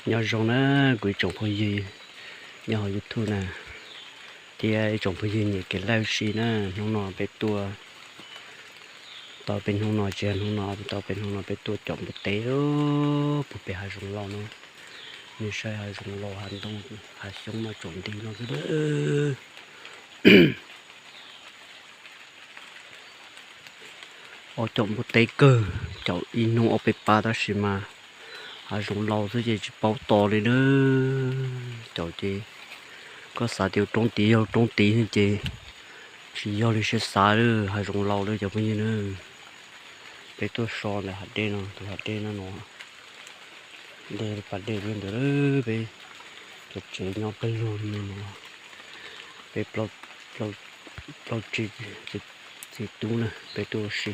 Nyob zoo na kuv ib tsoom phooj ywg nyob hauv YouTube na, thiab ib tsoom phooj ywg nyiam kev live stream na, hnub no peb tuaj, tau peb hnub no tsis yog hnub no, tau peb hnub no peb tuaj caum npua teb puag pem hav zoov laus no, nej saib hav zoov laus hav ntoo, hav xyoob mas tsaus nti no xwb. Ua caum npua teb kawg, caum ib hnub ob peb pab tab sis mas hav zoov laus xwb ces tsis paub tos li na. Caum ces koj xav tias roob tid yog roob tid ces tsis yog li siab xav li, hav zoov laus li cov phooj ywg na. Peb tuaj so ntawm hav dej no, tus hav dej no no, dej pas dej peb ntawd, peb cov tsev nyob pawg lug no, peb plaub tsev txiv tub na peb tuaj ua si.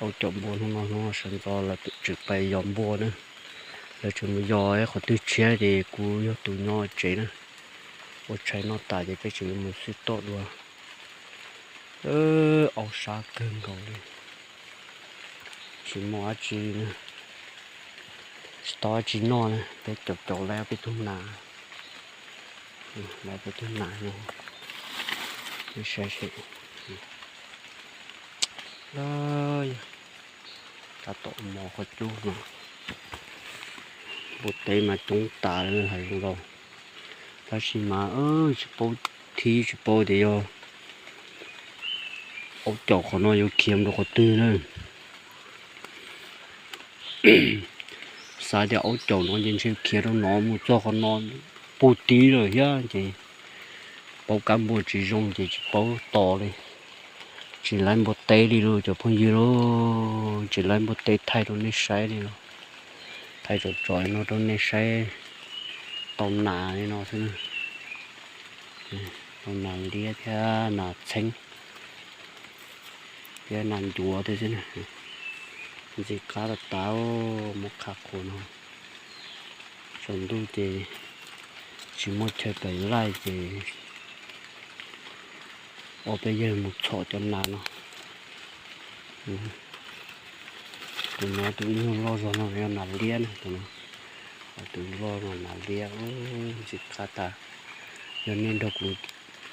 Ua caum npua hnub no, hnub no sawv ntxov lawv tseem pais yos npua na, lawv tseem mus yos qhov twg tshiab ces kuv yog tus nyob tsev na. Ua tshais noj tas ces peb tseem yuav mus xwb toj dua. Au sab kawg nkaus li, tsis muaj dab tsi li na, tsis tau dab tsi noj na, peb caum caum lawv peb tug nas, lawv peb tug nas no, saib seb, tab tom mos qhov cub no, npua teb mas coob tas li hav zoov laus, tab sis mas tsis paub thib tsis paub tias yog aub caum qhov no yuav khiav rau qhov twg na. Xav tias aub caum no ces ntshe khiav rau no mus txog qhov no puag tid lawm thiab ces paub kab npua tsis zoo ces tsis paub tos li. Tsis laib npua teb li lauj cov phooj ywg lauj, tsis laib npua teb thaij rau nej saib li lauj. Thaij tsom tsom no rau nej saib, tau nas li no xwb na. Tau nas liab thiab nas txheeb thiab nas ncuav thiab xwb na. Ntxim qab tas tas, muab qha qhuas no. Tsaus ntuj ces tsis muaj chaw pem laij ces ob peb yawg mus txhom cov nas no. Tus no tus ib nyuag loj zog no yog nas liab na, tus no, tus loj no nas liab, ntxim qab tas. Yog nej nrog kuv,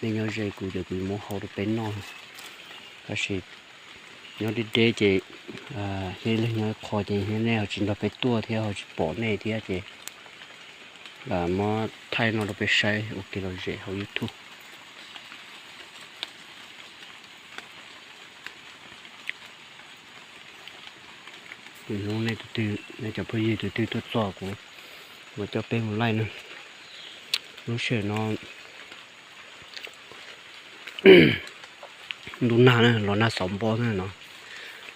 nej nyob ze kuv ces kuv muab hau rau peb noj, tab sis nyob deb deb ces thiab leej nyob qho ces nej ho tsis nrog peb tuaj thiab ho tsis pom nej thiab ces muab thaij no rau peb saib ua kev lom zem hauv YouTube. Hnub nej tus twg, nej cov phooj ywg tus twg tuaj txog kuv mam coj peb mus laij na. Lub sij hawm no ntuj nag na, los nag xauv npo na no,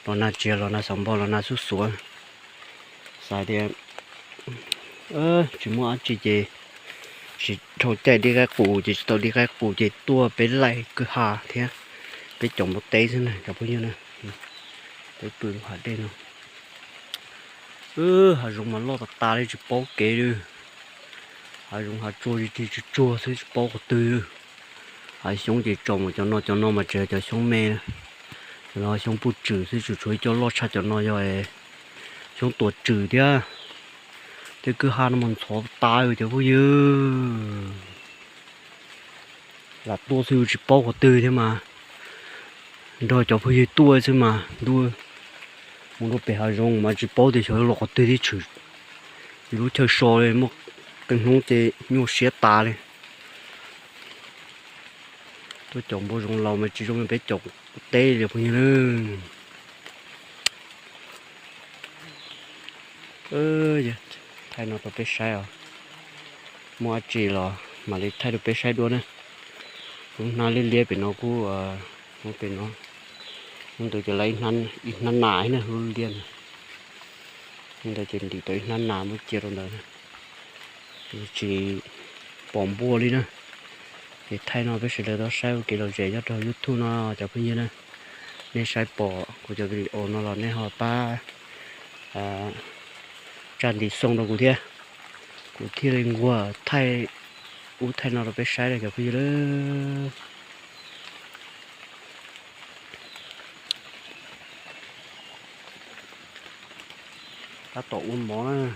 los nag tsis yog los nag xauv npo, los nag xuv xuav. Xav tias tsis muaj dab tsi ces tsis dhau caij dib qaib qus ces tsis tau dib qaib qus ces tuaj peb laij kwj ha thiab peb caum npua teb xwb na cov phooj ywg na. Peb pw hav dej no, hav zoov mas loj tas tas li tsis paub kev li. Hav zoov hav tsuag tsis tsuag tsuag xwb tsis paub qhov twg li. Hav xyoob ces tsaus mus cov no, cov no mas tsis yog cov xyoob me, cov no xyoob puj tswm xwb, tsuas tshuav ib co loj tshaj cov no yog xyoob tuam tswm thiab. Tej kwj ha no mas ntxhov tas cov phooj ywg. Lam tuaj xwb tsis paub qhov twg thiab mas, nrog cov phooj ywg tuaj xwb mas ntuj, mus rau pem hav zoov mas tsis paub tias xyov los qhov twg thiab tshwm. Yus lub chaw so li muaj qee hnub ces nyuaj siab tas li. Tuaj caum npua zoov laus mas tsis zoo li peb caum teb li phooj ywg. Thaij no rau peb saib os, muaj dab tsi los mam li thaij rau peb saib dua na. Lub hnab liab liab pem no kuj, pem no, hnub ntawd ces lawv ib hnab nas na, lub liab ntawd ces ntim tau ib hnab nas muab cia rau ntawd. Tsis pom npua li na. Ces thaij no peb sawv daws tau saib ua kev lom zem nyob rau YouTube no cov phooj ywg na. Nej saib pom kuv cov video no los nej ho pab tsa ntiv xoo rau kuv thiab, kuv thiaj li nquag thaij ub thaij no rau peb saib na cov phooj ywg lawm. Tab tom ua mov na.